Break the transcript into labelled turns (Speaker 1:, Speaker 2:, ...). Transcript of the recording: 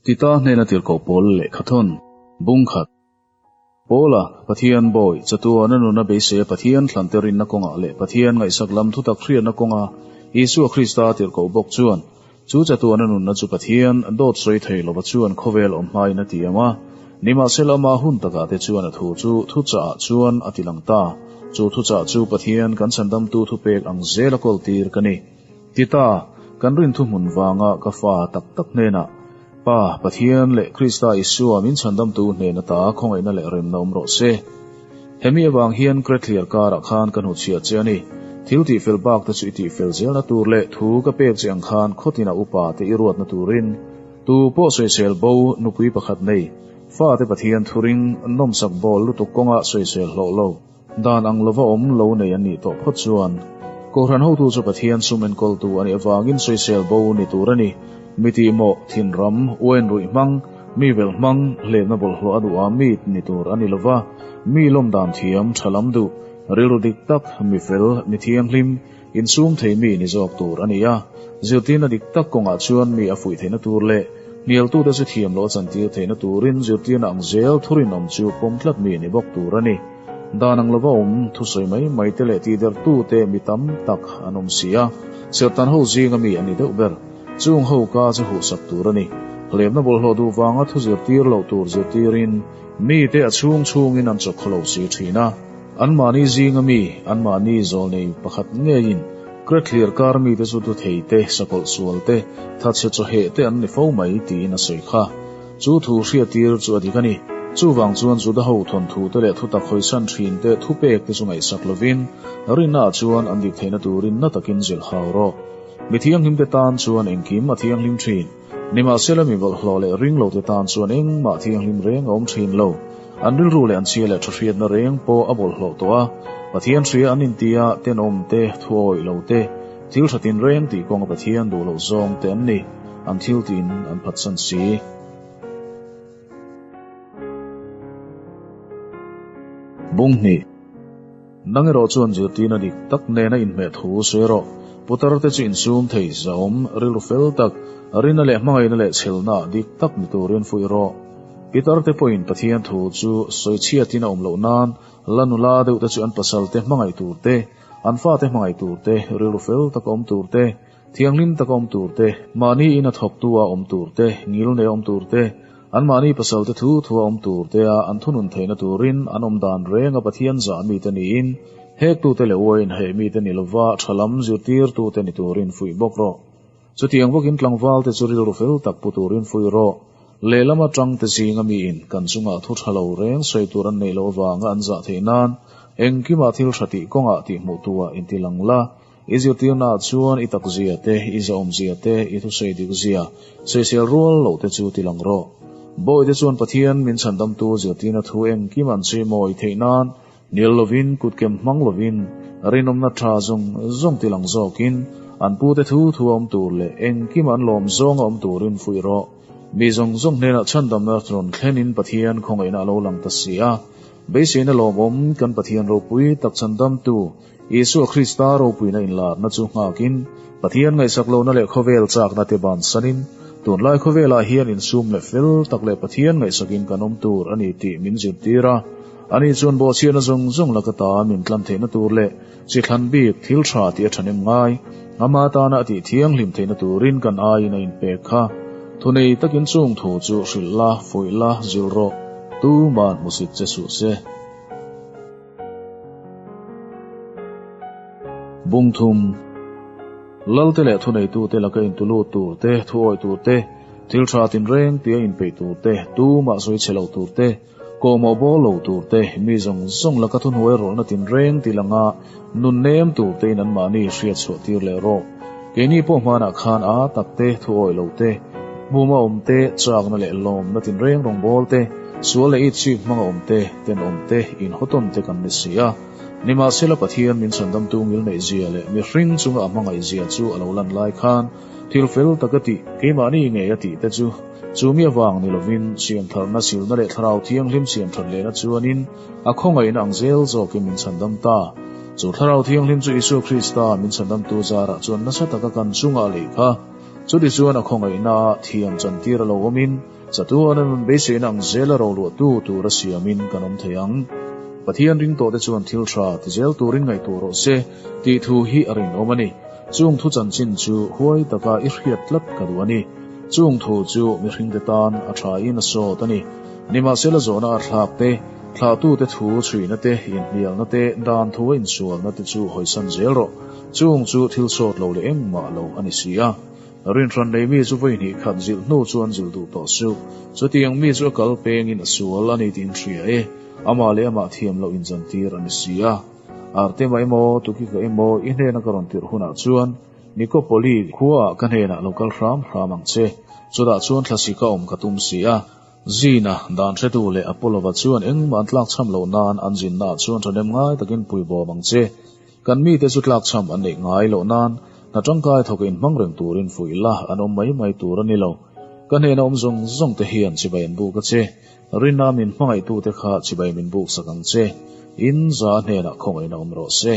Speaker 1: Tita hnena tirhkoh pawl lehkhathawn, bung khat. Paula, Pathian bawi, chatuana nuna beiseia Pathian thlante rinna kawngah leh Pathian ngaihsak lam thutak hriatna kawnga Isua Krista tirhkoh bawk chuan, chu chatuana nunna chu Pathian dawt sawi thei lova chuan khawvel awm hmain a tiam a. Nimahsela ama hun takah te chuan a thu chu thuchah ah chuan a tilang ta. Chu thuchah chu Pathian kan chhandamtu thupek ang zela kawltir ka ni. Tita, kan rin thuhmun vanga ka fa tak tak hnenah, Pa, Pathian leh Krista Isua min chhandamtu hnen ata khawngaihna leh remna awm rawh se. Hemi avang hian Kretliar karah khan ka hnuchhiah che a ni. Thil tihfel bak te chu i tihfel zelna tur leh thu ka pek che ang khan khawtina upa te i ruatna turin tu pawh sawisel bo nupui pakhat nei, fate Pathian thuring nawmsak bawl lutuk kawnga sawisel hlawh lo. Dan ang lova awm lo nei an nih tawh phawt chuan Kohhran hotu chu Pathian sum enkawltu a nih avangin sawisel bo ni tur a ni. Mi tihmawh, thinram, uain ruih hmang, mi velh hmang, hletna bawlhhlawh a duh a mi ni tur a ni lova, mi lawm dan thiam, tha lam duh, rilru dik tak, mi fel, mi thianghlim, insum thei mi ni zawk tur a ni a. Zirtirna dik tak kawngah chuan mi a fuih theihna tur leh hnialtute chu thiam loh a chantir theihna turin zirtirna ang zel thurinawm chu pawm tlat mi ni bawk tur a ni. Dan ang lova awm, thusawi mai mai te leh tihderhtute mi tam tak an awm si a, serhtan ho zinga mi an ni deuh ber. Chung ho ka chu huhsak tur a ni. Hlemna bawlhhlawh duh vanga thu zirtir loh tur zirtirin mite a chhung chhungin an chawk khawlo si thin a. Anmahni zinga mi, anmahni zawlnei pakhat ngeiin Kretthlir kar mite chu thuthei te, sakawlh sual te, thatchhe chawheh te an ni fo mai tiin a sawi kha. Chu thu hriattir chu a dik a ni. Chuvang chuan Juda ho thawnthu te leh thutak hawisan thin te thupek te chu ngaihsak lovin, rinna ah chuan an dik theihna turin na takin zilh hau rawh. Mi thianghlim te tan chuan engkim a thianghlim thin. Nimahsela mi bawlhhlawh leh ringlo te tan chuan engmah thianghlim reng a awm thin lo. An rilru leh an chhia leh tha hriatna reng pawh a bawlhhlawh tawh a. Pathian hria an intia tenawm te, thuawih lo te, thil tha tinreng tih kawnga Pathian duh loh zawng te an ni. An thil tiin an phatsan si. Bung hnih. Nang erawh chuan zirtirna dik tak nena inhmeh thu sawi rawh. Putar te chu insum thei, zahawm, rilru fel tak, rinna leh hmangaihna leh chhelna dik tak ni turin fuih rawh. Pitar te pawhin Pathian thu chu sawi chhiatin a awm loh nan la nula deuh te chu an pasal te hmangaih tur te, an fate hmangaih tur te, rilru fel taka awm tur te, Thianghlim taka awm tur te, mahni ina thawktu a awm tur te, ngilnei a awm tur te, anmahni pasalte thu thu a awm tur te a an thunun theihna turin an awm dan reng a Pathian zah mite niin, hektute leh uain heh mite ni lova tha lam zirtirtute ni turin fuih bawk rawh. Chutiang bawkin tlangvalte chu rilru fel tak pu turin fuih rawh. Lehlam atangte zinga miin kan chungah thu tha lo reng sawi tur an neih loh avanga an zah theih nan engkimah thil tha tih kawngah tihhmuhtuah intilang la, I zirtirna ah chuan i tak zia te, i zahawm zia te, i thusawi dik zia, sawisel rual loh te chu ti lang rawh. Bawihte chuan Pathian min chhandamtu zirtirna thu engkim an chhui mawi theih nan nil lovin, kutkem hmang lovin, rinawmna tha zawng zawng ti lang zawkin, an pute thu thu a awm tur leh engkim an lawm zawng a awm turin fuih rawh. Mi zawng zawng hnenah chhandamna rawn thlenin Pathian khawngaihna a lo lang ta si a. Beiseina lawmawm kan Pathian ropui tak chhandamtu Isua Krista ropuina inlarna chu nghakin, Pathian ngaihsak lohna leh khawvel chakna te bansanin, tunlai khawvelah hian insum leh fel tak leh Pathian ngaihsakin kan awm tur a ni tih min zirtir a. Ani chuan bawhchhiatna zawng zawng laka ta min tlan theihna tur leh chi thlan bik thil tha tih a thahnem ngai, ama tana a tih thianghlim theihna turin kan aiin a inpek kha. Thunei takin chung thu chu hrilh la, fuih la, zilh rawh, tuman hmusit che suh se. Bung thum, Lalte leh thuneitute laka intulut tur te, thuawi tur te, thil tha tinreng tia inpeih tur te, tumah sawi chhe lo tur te, kawhmawh bawl lo tur te, mi zawng zawng laka thuhnuai rawlna tinreng ti langa nun nem tur tein anmahni hriat chhuah tir leh rawh. Keini pawh hmanah khan a tak te, thuawi lo te, hmuma awm te, chakna leh lawmna tinreng rawngbâwl te, sual leh itchik hmanga awm te, tenawm te, inhawtawn te kan ni si a. Nimahsela Pathian min chhandamtu ngilneihzia leh mihring chunga a hmangaihzia chu a lo lan lai khan thil fel taka tih, keimahni ngei a tih te chu chu mi avang ni lovin siamtharna silna leh thlarau thianghlim siamthat lehna chuanin a khawngaihna ang zel zawkin min chhandam ta. Chu thlarau thianghlim chu Isua Krista min chhandamtu zarah chuan nasa taka kan chunga a lei kha. Chutichuan a khawngaihnaah thiam chantir a lo awmin, chatuana nun beiseina ang zela roluahtu tura siamin kan awm thei ang. Pathian ring tawhte chuan thil tha ti zel turin ngaihtuah rawh se tih thu hi a rinawm a ni. Chung thu chanchin chu huai taka i hriat tlat ka duh a ni. Chung thu chu mihringte tan a thain a sawt a ni. Nimahsela zawhna a thlak te, thlahtute thu chhuihna te, inhnialna te, dan thua insualna te chu hawisan zel rawh. Chung chu thil sawt lo leh engmah lo a ni si a. Rinhran nei mi chu vawi hnih khat zilh hnu chuan zilh duh tawh suh. Chutiang mi chu a kal pengin a sual a ni tih in hria e. Amah leh amah thiam loh inzantir a ni si a. Artema emaw, Tukika emaw i hnena ka rawn tirh hunah chuan Nikopoli khuaah ka hnenah lo kal hram hram ang che. Chutah chuan thlasika awm ka tum si a. Zina, dan hretu leh Apolova chuan engmah an tlakchham loh nan an zinnaah chuan ṭhahnem ngai takin puibawm ang che. Kan mite chu tlakchham an neih ngai loh nan hna tangkai thawk inhmang reng turin fuih la an awm mai mai tur a ni lo. Ka hnena awm zawng zawng te hian chibai an buk a che. Rinna min hmangaihtute kha chibai min buk sak ang che. In za hnenah khawngaihna awm rawh se.